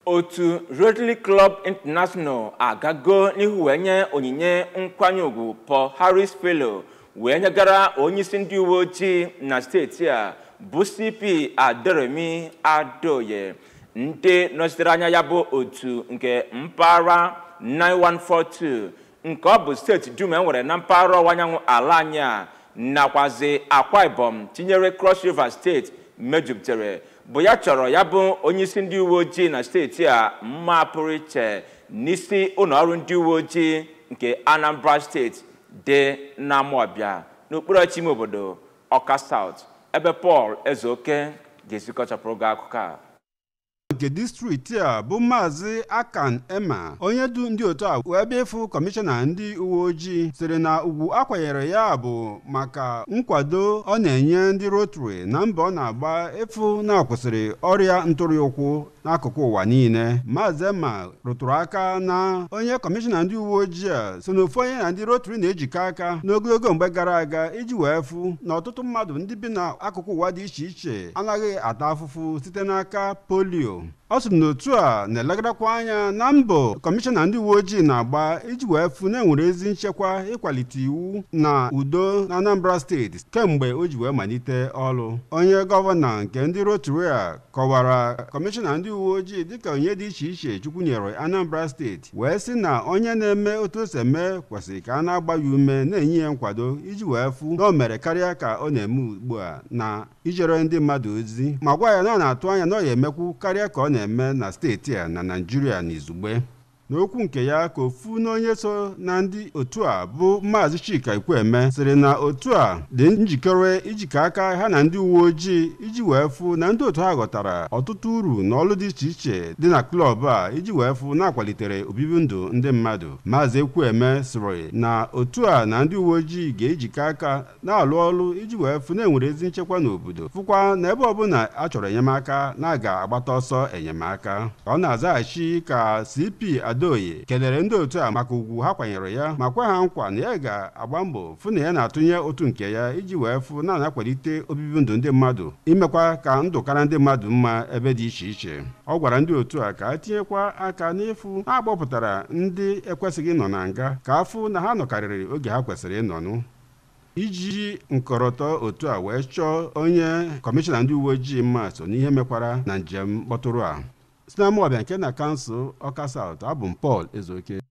Otu Rotary Club International agago n'ihu wee nye onyinye nkwanye ugwu Paul Harris Fellow wee nyegara onyeisi ndị uwe ojii na steeti a bụ CP Aderemi Adeoye. Ndị nọchitere anya ya bụ otu nke mpaghara 9142 nke ọ bụ steeti dum e nwere na mpaghara ọwụwa anyanwụ ala anyị a nakwazi Akwa Ibom tinyere Cross River steeti mejupụtara bụ ya chọrọ ya bụ onyeisi ndị uwe ojii na steeti a mma pụrụ iche n'isi ụlọọrụ ndị uwe ojii nke Anambra steeti dị n'Amawbịa n'okpuru ọchịchị ime obodo Ọka South, ebe Paul Ezeoke ga-esikọchapụrụ gị akụkọ a. Nke distrikti a bụ Maazị Akan Emma, onye du ndị otu a wee bịa ịfụ kọmishọna ndị uwe ojii, sịrị na ugwu akwanyere ya bụ maka nkwado ọ na-enye ndị Rotary na mbọ ọ na-agba ịfụ na akwụsịrị ọrịa ntụrụ ụkwụ n'akụkụ ụwa niile. Maazị Emma rụtụrụ aka na onye kọmishọna ndị uwe ojii a so n'ofu onye na ndị Rotary na-ejikọ aka n'ogologo mgbe gara aga iji wee fụ na ọtụtụ mmadụ ndị bi n'akụkụ ụwa dị iche iche anaghị ata afụfụ site n'aka polio. Ọ sịrị na otu a na-elegarakwa anya na mbọ kọmishọna ndị uwe ojii na-agba iji wee fụ na enwere ezi nchekwa, ịkwalite iwu na udo na Anambra steeti kemgbe o ji wee malite ọrụ. Onye gọvanọ nke ndị Rotary a kọwara kọmishọna ndị uwe ojii dịka onye dị iche iche Chukwu nyere Anambra steeti, wee sị na onye na-eme otu o si eme kwesịrị ka a na-agba ya ume, na-enye ya nkwado iji wee fụ na o mere karịa ka ọ na-eme ugbu a na ijere ndị mmadụ ozi, ma gwa ya na ọ na-atụ anya na ọ ya emekwu karịa ka ọ na-eme na steeti a na Naịjirịa n'izugbe. N'okwu nke ya, ka ofu n'onye so na ndị otu a bụ Maazị Chika Ikweme sịrị na otu a dị njikere ijikọ aka ha na ndị uwe ojii iji wee fụ na ndị otu ha ghọtara ọtụtụ uru na ọlụ dị iche iche dị na klọb a iji wee fụ na akwalitere obibi ndụ ndị mmadụ. Maazị Ekwueme sịrị na otu a na ndị uwe ojii ga-ejikọ aka na-alụ ọlụ iji wee fụ na enwere ezi nchekwa n'obodo, fụkwa na ebe ọbụla a chọrọ enyemaka na a ga-agbata ọsọ enyemaka. Ka ọ na-azaghachi ka CP Adeoye kelere ndị otu a maka ugwu ha kwanyere ya, ma kwe ha nkwa na ya ga-agba mbọ fụ na ya na-atụnye otu nke ya iji wee fụ na na-akwalite obibi ndụ ndị mmadụ, imekwa ka ndụ kara ndị mmadụ mma ebe dị iche iche. Ọ gwara ndị otu a ka ha tinyekwa aka n'ịfụ na agbọpụtara ndị ekwesịghị ịnọ na nga, ka afụ na ha nọkarịrị oge ha kwesịrị ịnọnụ. Iji nkọrọtọ otu a wee chọọ onye kọmishọna ndị uwe ojii mma so n'ihe mekwara na njem mkpọtụrụ a. Si na Amawbịa nke na kansụl Ọka South, abụ m Paul Ezeoke.